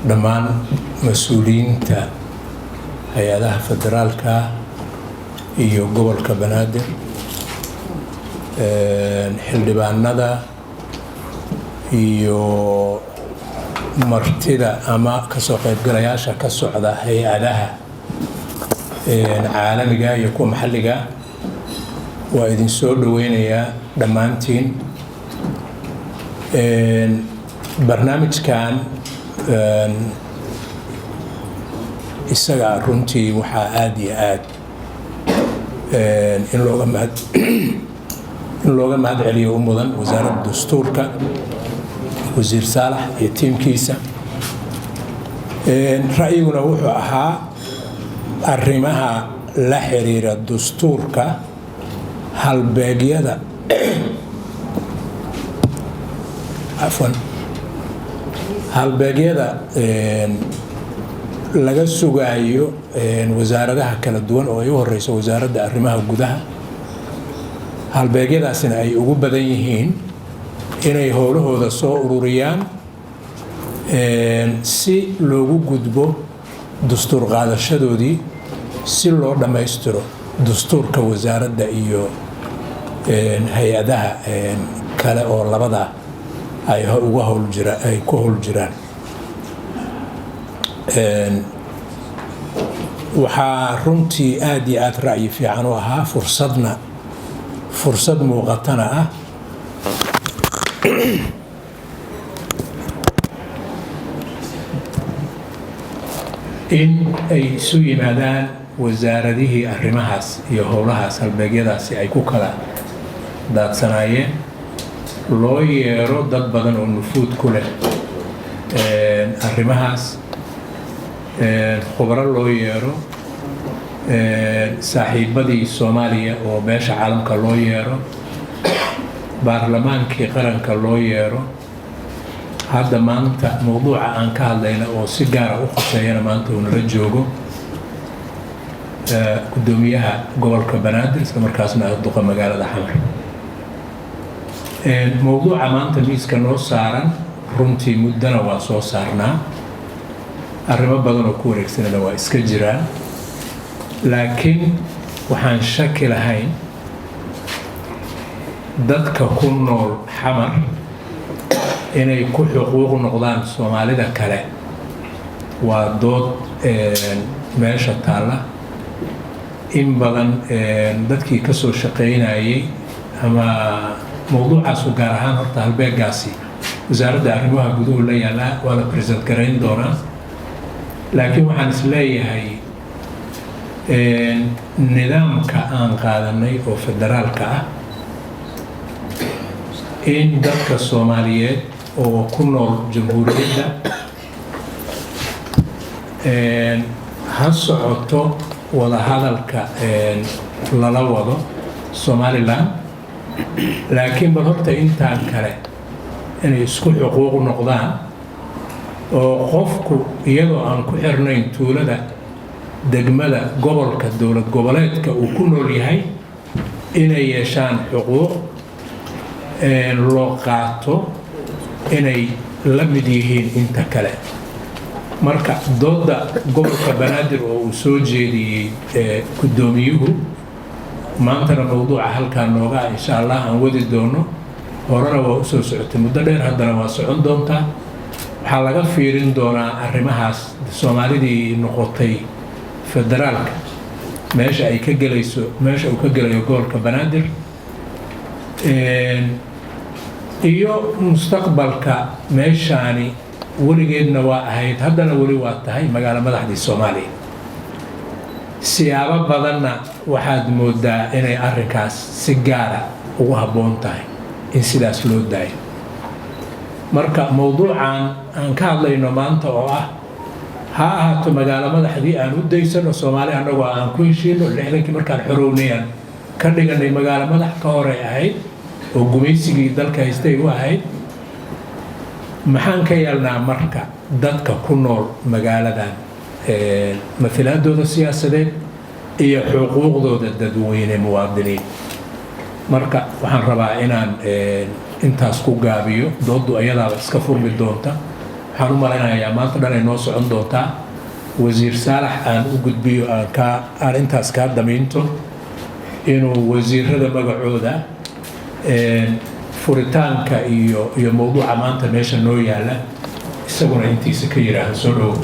Dhammaan mas-uuliyiinta hay-adaha federaalka iyo gobolka Banaadir, xildhibaanada iyo martida ama kasoo qaybgalayaasha ka socda hay-adaha caalamiga iyo kuwa maxalliga, waa idin soo dhoweynayaa dhammaantiin. Barnaamijkan isaga runtii waxaa aada iyo aad in looga mahad celiyo u mudan Wasaaradda Dastuurka, Wasiir Saalax iyo tiimkiisa. Ra'yiguna wuxuu ahaa arrimaha la xiriira dastuurka, halbeegyada, afwan, halbeegyada laga sugaayo wasaaradaha kala duwan oo ay u horeyso Wasaaradda Arrimaha Gudaha, halbeegyadaasina ay ugu badan yihiin inay howlahooda soo ururiyaan si loogu gudbo dastuur qaadashadoodii, si loo dhammaystiro dastuurka wasaaradda iyo hay-adaha kale oo labada ay uga howljira ay ku howl jiraan. Waxaa runtii aada iyo aada ra'yi fiican u ahaa, fursadna fursad muuqatana ah in ay isu yimaadaan wasaaradihii arrimahaas iyo howlahaas halbeegyadaasi ay ku kala daadsanaayeen, loo yeero dad badan oo nufuud ku leh arrimahaas, khubro loo yeero, saaxiibadii Soomaaliya oo beesha caalamka loo yeero, baarlamaankii qaranka loo yeero. Hadda maanta mowduuca aan ka hadlayna oo si gaara u khuseeyana maanta uu nala joogo guddoomiyaha gobolka Banaadir, isla markaasna ah duqa magaalada Xamar. Mowduuca maanta miiska noo saaran runtii muddana waa soo saarnaa, arrimo badan oo ku wareegsanana waa iska jiraan, laakiin waxaan shaki lahayn dadka ku nool Xamar inay ku xuquuq noqdaan Soomaalida kale waa dood meesha taalla. In badan dadkii ka soo shaqaynayay ama mowduucaasu gaar ahaan horta halbeegaasi Wasaaradda Arrimaha Guduhu la yaallaa, waa la present garayn doonaa, laakiin waxaan is leeyahay nidaamka aan qaadanay oo federaalka ah in dadka Soomaaliyeed oo ku nool jamhuuriyadda ha socoto wadahadalka lala wado Somaliland, laakiin bal horta intaan kale inay isku xuquuq noqdaan oo qofku iyadoo aan ku xirnayn tuulada, degmada, gobolka, dowlad goboleedka uu ku nool yahay inay yeeshaan xuquuq loo qaato inay la mid yihiin inta kale. Marka dooda gobolka Banaadir oo uu soo jeediyey guddoomiyuhu maantana mowduuca halkaa nooga ah, insha Allah aan wadi doono, horena waa usoo socotay muddo dheer, haddana waa socon doontaa. Waxaa laga fiirin doonaa arrimahaas Soomaalidii noqotay federaalka meesha ay ka gelayso, meesha uu ka gelayo gobolka Banaadir iyo mustaqbalka. Meeshaani weligeedna waa ahayd, haddana weli waa tahay magaalo madaxdii Soomaaliya. Siyaabo badanna waxaad moodaa inay arrinkaas si gaara ugu habboon tahay in sidaas loo daayo. Marka mowduucan aan ka hadlayno maanta oo ah ha ahaato magaalo madaxdii aan u daysano Soomaali annagoo aan ku heshiino 60-kii markaan xorownayaan ka dhiganay magaalo madax, ka horey ahayd oo gumaysigii dalka haystay u ahayd, maxaan ka yeelnaa marka dadka ku nool magaaladan matalaadooda siyaasadeed iyo xuquuqdooda dadweyne muwaadiniin? Marka waxaan rabaa inaan intaas ku gaabiyo, dooddu ayadaaba iska furmi doonta. Waxaan u malaynayaa maanta dhan ay noo socon doontaa. Wasiir Saalax aan u gudbiyo, aan kaa aan intaas kaa damiinto inuu wasiirada magacooda furitaanka iyo mowduuca maanta meesha noo yaala isaguna intiisa ka yidhaahdo. Soo dhowow.